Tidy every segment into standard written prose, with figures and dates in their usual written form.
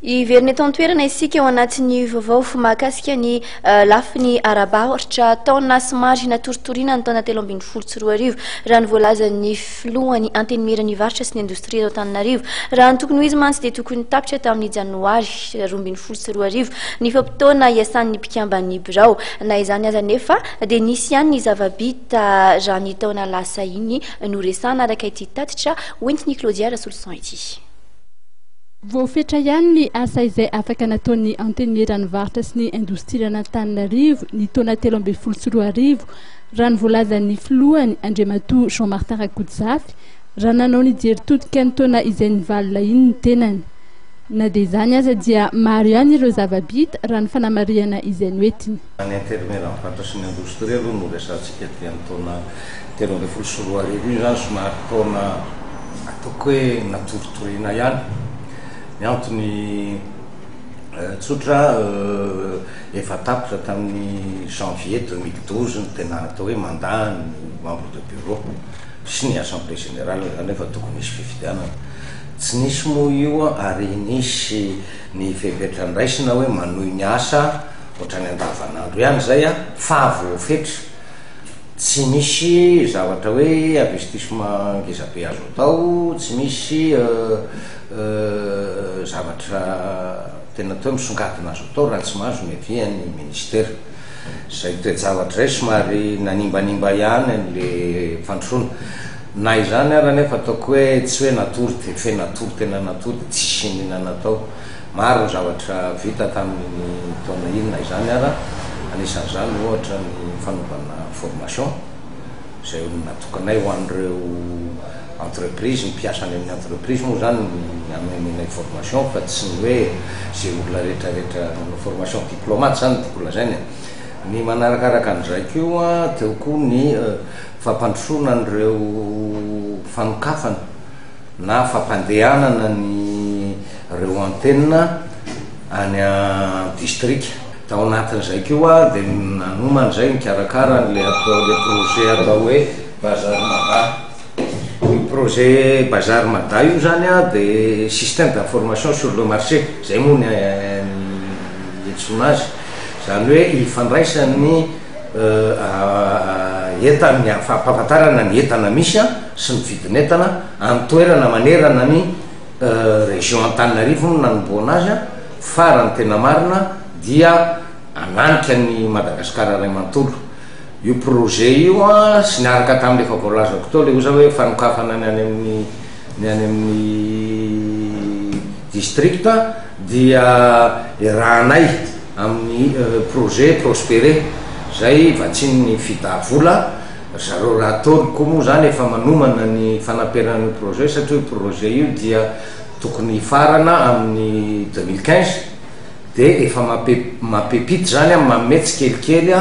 Hiverina eto an-toerana isika ao anatin'ny vaovao mahakasika ny lafiny ara-barotra. Taona somary natoritoriana ny taona 2013, raha ny voalazan'ny filohan'ny Antenimieran'ny varotra sy ny indostria eto Antananarivo. Raha ny tokony ho izy mantsy dia tokony tapitra tamin'ny janoary 2012 ny fe-potoana iasan'ny mpikamban'ny birao. Na izany aza anefa dia nisy ihany ny zava-bita raha ny taona lasa iny no resahana, araka ity tatitra hoentin'i Claudia Rasoloson ity. Voafetra ihany ny asa izay afaka nataon'ny Antenimieran'ny varotra sy ny indostrian'Antananarivo ny taona 2013, raha ny voalazan'ny filohany, Andriamatoa Jean Martin Rakotozafy, raha nanao ny jery todika ny taona izay nivalona iny ny tenany. Na dia izany aza dia maro ihany ireo zava-bita, raha ny fanamarihana izay noentiny. Ny Antenimieran'ny varotra sy ny indostria aloha no resahantsika dia ny taona 2013 io izany somary taona ataoko hoe natoritoriana ihany. Ny antony tsotra, efa tapitra tamin'ny janvier 2012 ny tena atao hoe mandat ny membre de bureau sy ny assemblée générale izany efa tokony hisy fifidianana. Tsy nisy moa io ary nisy ny fepetra niraisina hoe manohy ny asa ohatran'ny andavanandro ihany izay fa voafetra. Tsy misy zavatra hoe investissement ngeza be azo atao, tsy misy zavatra tena atao hoe misongadina azo atao raha tsy mahazo ny avis an'ny ministera. Izay toe-javatra izay somary nanimbanimba ihany an'le fandrosoana. Na izany ara anefa ataoko hoe tsy hoe natory dia fe natory tena natory dia tsisy inona natao. Maro ny zavatra vita tamin'iny taona iny na izany ara, anisan'izany ohatra ny fanaovana formation izay natokanay ho an'ireo entreprise, ny mpiasa any amin'ny entreprise moa izany ny anomenay formation fa tsy ny hoe izay olona rehetra rehetra manao formation, diplomate izany no tiako lazaina e. Ny manarakaraka an'izay koa teo koa ny fampandrosoana an'ireo fanokafana na fampandehanana ny reo antenne any an-distrika. Tao anatin'izay koa dia nanomana izay nikarakara an'ilay atao ilay projet atao hoe Bazar Mada. Io projet Bazar Mada io zany an dia système d'information sur le marché, zay moa ny iantsoana azy. Izany hoe ifandraisan'ny entana, fampahafantarana ny entana misy sy ny vidin'entana any toerana manerana ny région Antananarivo no nanombohana azy fa raha ny tena marina dia hananika ny Madagasikara iray manontolo io projet io sy niaraka tamin'ny efa voalazako teo le oza hoe fanokafana ny any amin'ny ny any amin'ny district dia iarahanay amin'ny projet Prospere zay vatsian'ny FIDA vola, ry zareo rahateo koa moa zany efa manomana ny fanaperana an'io projet satria io projet io dia tokony hifarana amin'ny 2015 dia efa mampe mampepity zany an, manome tsikelikely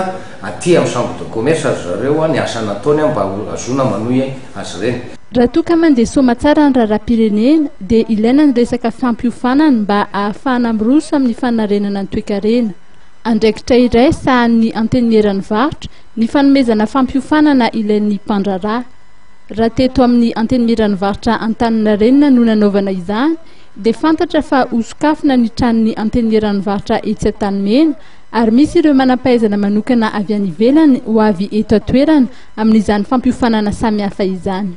aty amin'ny chambre de commerce ry zareo ny asa nataony mba ho ahazoana manohy azy ireny. Raha toa ka mandeha soamatsara ny raharaham-pirenena dia ilaina ny resaka fampiofanana mba ahafahana miroso amin'ny fanarenana ny toekarena. Andraikitra iray sahanin'ny Antenimieran'ny varotra ny fanomezana fampiofanana ilain'ny mpandraharaha. Raha teto amin'ny Antenimieran'ny varotra Antaninarenina no nanaovana izany dia fantatra fa hosokafina ny tranon'ny Antenimieran'ny varotra etsy Antanimena ary misy ireo manam-pahaizana manokana avy any ivelany ho avy eto an-toerana amin'izany fampiofanana samihafa izany.